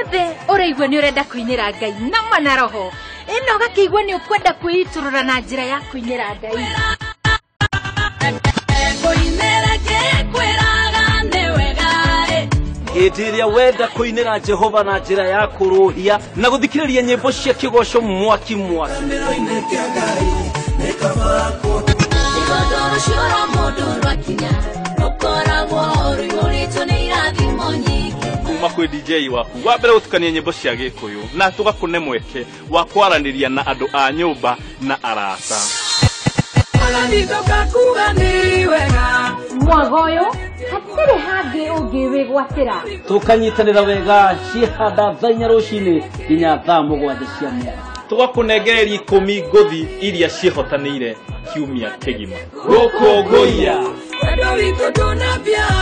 Wothe ũraigua nĩ ũrenda kũinĩra Ngai nama na roho ĩno ũgakĩigua nĩ ũkwenda kwĩitũrũra na njĩra ya kũinĩra Ngai. Hĩndĩ ĩrĩa wenda kũinĩra Jehova na njĩra ya kũrũhia na gũthikĩrĩria nyĩmbo cia kĩgoco mwaki mwaki. Kuma kwĩ DJ waku wa mbere gũtukania nyĩmbo cia Gĩkũyũ na tũgakũne mweke wa kwaranĩria na andũ a nyũmba na arata. Mwaga ũyũ hatirĩ hangĩ ũngĩwĩgwatĩra. Tũkanyitanĩra wega ciĩhanda thaa 4 rũcinĩ nginya thaa 7 cia mĩaraho. Tũgakũnengereria 10 ngũthi iria ciĩhotanĩire kiumia kĩgima. Gũkũngũiya. Wendo witũ ndũnambia.